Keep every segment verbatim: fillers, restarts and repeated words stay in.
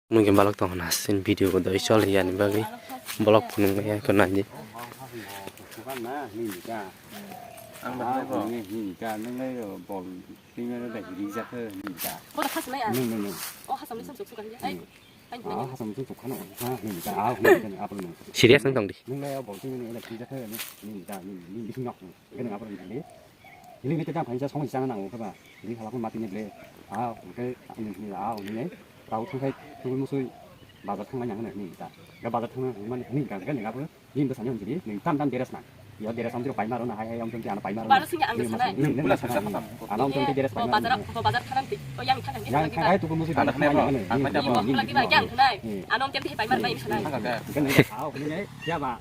Mungkin balok tong na sin video ko doi chol ya ni bagwi blog phunung ya ko nai di. Serious nang tong di. Hili ni tejang khaisa song jana nango khe ba. Hili halak ma tini ble. Ah, hwnkhe, ah, hwnkhe, ah, hwnkhe, tau thangkhai, tungwi musui, bazar thangnai nang hwnwi ta. Ga bazar thangna hwnwi mani hwnwi ga ga ning abo, ning bwsani hwnjili, ning tam tam dress nang. Yo dress amtwi paima rwna hai hai amtwi ano paima rwna. Bazar singya ang sanai. Ning ning sanai. Ano amtwi dress paima. Bazar, bazar thanang ti. O yang thanang ti. Yang thangai tungwi musui bazar thangnai nang hwnwi. Ni bok lagi ba yang thanai. Ano amtwi paima rwna yang sanai. Hwnkhe ning, ah, hwnkhe, ya ba.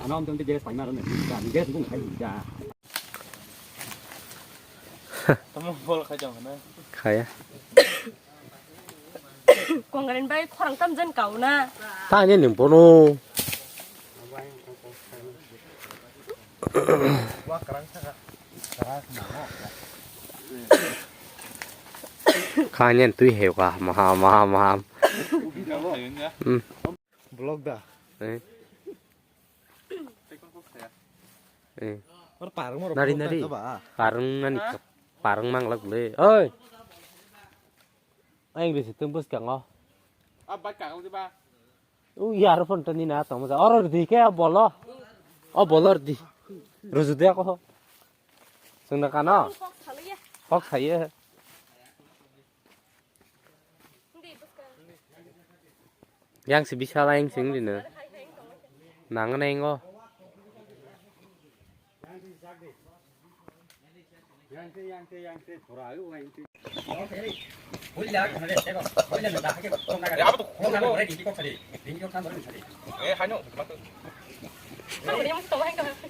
Ano amtwi dress paima rwna. Ni dress bung khai ja. Tamo bol khai jang na. Khaya. Kongren bai khorang tam jen kau na. Ta ni ning bono. Kha nyen twi heu ka maha maha maha. Hmm. Vlog da. Eh. Eh. Or parang mo nari, nari. Parang nani ka-, parang manglak le. Oi. Aing bisi tung bus kango. Ab bat kango di ba. U yar phone tani na tong ja. Or di ke bolo. O bolo di. Ruju de ko. Sung na kano. Kok saye. Yang si bisa lain sing di na. Nang na ingo.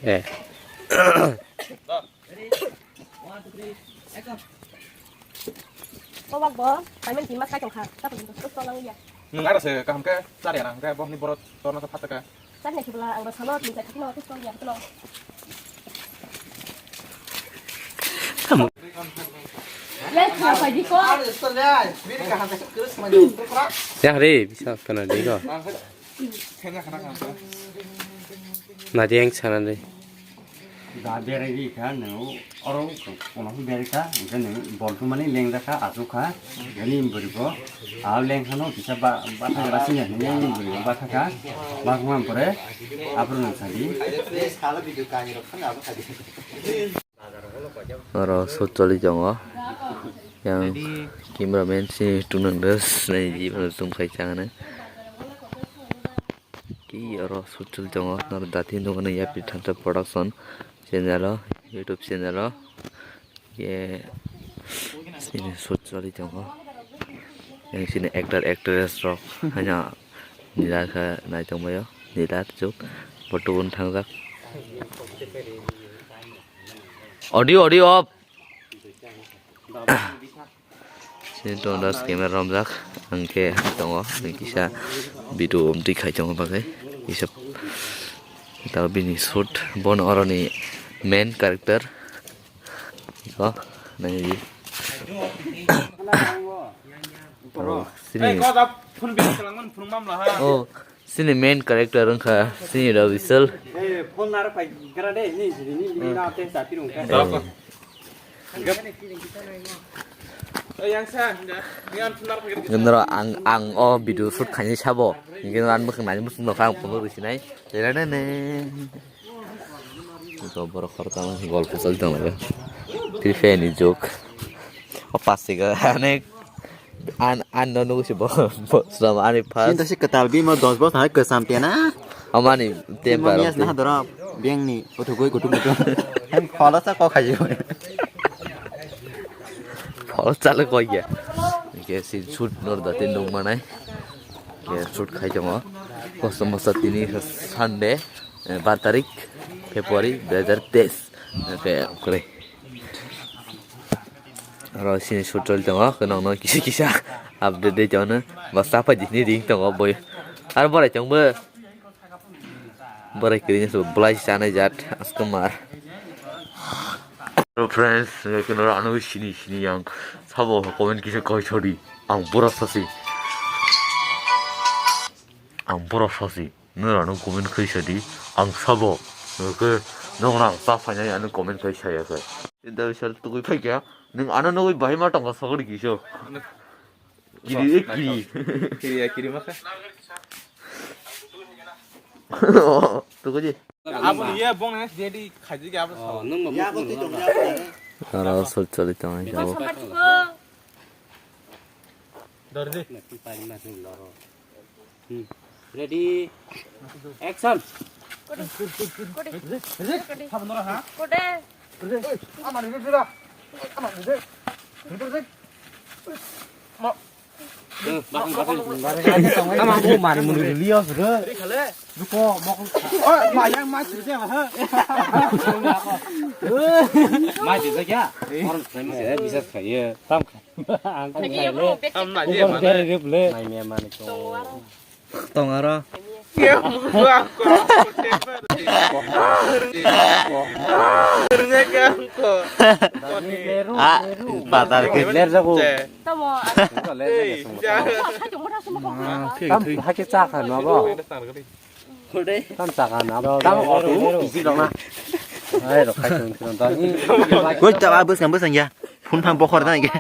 Eh. Tobak bo, payment tima sai tongkha, ta pun to to lang ya. Nung ara se kaham ke, chari ana ke, bo ni borot torna to phataka. Chari na kibla, ang ba salo, tin chari kilo, to ya, to. Ya, to pa di ko. Ya re, bisa kana di ko. Nadi yang sana deh. Da berai di kha nung oro kono berai kha, hingke nung boltu mani leng jakha, achuk kha, gani bwrwi bo, a leng khano kisa ba, ba thang ra sini, nung bwrwi bo ba thang kha, ba thang pore, apro nung sadi. Oro shoot choli tongo. Yang cameraman si tunang des nai ji bono zoom khai chang nai. Ki oro shoot choli tongo. Noro dati nugano Yapi Thansa Production channel o, YouTube channel o. Ye sini shoot choli tongo. Yang sini actor actress rok hanya nila kha nai tongbaio. Nila chuk bo tubun thangjak. Audio, audio off. Sini tongo das camera romjak, hingke tongo, hingke kisa video omtwi khai tongo bagwi, kisa tabo bini shoot, bono oroni main character, iko, nai di. Oh, sini. Oh, sini main character wngkha sini Ravi Sal. Eh, phone naro pai gra de, ni, ni, ni, ni, na te sa pirung ka. Eh. Noro ang, ang o video shoot khaini sabo. Hingke noro ang bwkhang nai, bwkhang nokha ang phone rw sinai. Tere ne ne. Ito borok khoroksa golpo choli tonglaio. Free Fire ni jok. O plastic o hanek an, an no nugo si bo, bo slam ani pas. Sinta si kwtal bimo dos bos hai kwcham tena. Amani temper. Bimo mias na dorok bengni uthugui gutuk gutuk. Hai phola sa kok khayo. Phola sa le koi ya. Ke si shoot nor da tin dong manai. Ke shoot khai tongo. Kosto mosto tini Sunday, eh, bar tarik February dui hajar teis. Ke kore. Oro sini shoot choli tongo, kwno no kisa kisa update dei tongo, bwsa pai di hini ring tongo boi. Ar borai tongbo. Borai kwrwi se belai chanai jat, aswk mar. Hello friends, kwno ano sini sini yang sabo comment kisa koi chori, ang bura sasi. ang borok sosi. Nwng ano comment khai sadi, ang sabo. Oke, nwng ano ang cha phainai ano comment khai saya khe. Inda bisal tugui phaikya, nwng ano nugui bahai ma tongkha sogri kiso. Kiri, eh, kiri. Kiri ya, kiri makha. Tugui di. Abo ni ya bong na jadi khaji ke abo. Oh, nwng ma. Aro sol choli tong ai jabo. Dor di. Hmm. Ready. Action. Kode. Kode. Kode. Tama bu mari muni lios re. Duko mok. Oh, ma yang ma sih ha. Ma sih ya. Orang saya masih bisa saya. Tam. Ang kung khaile. Ang na je ma. Bere rip le. Mai me mani to. Tong aro. Leru, ah, leru. Patar ke. Ler jago. Tamo. Ler jago. Tam hake cha kha no bo. Tam cha kha na bo. Tam ko tu bisi dong na. Ai ro khai tong tong ni. Koi ta ba bus kan bus ya. Phun phang bokhor na ke.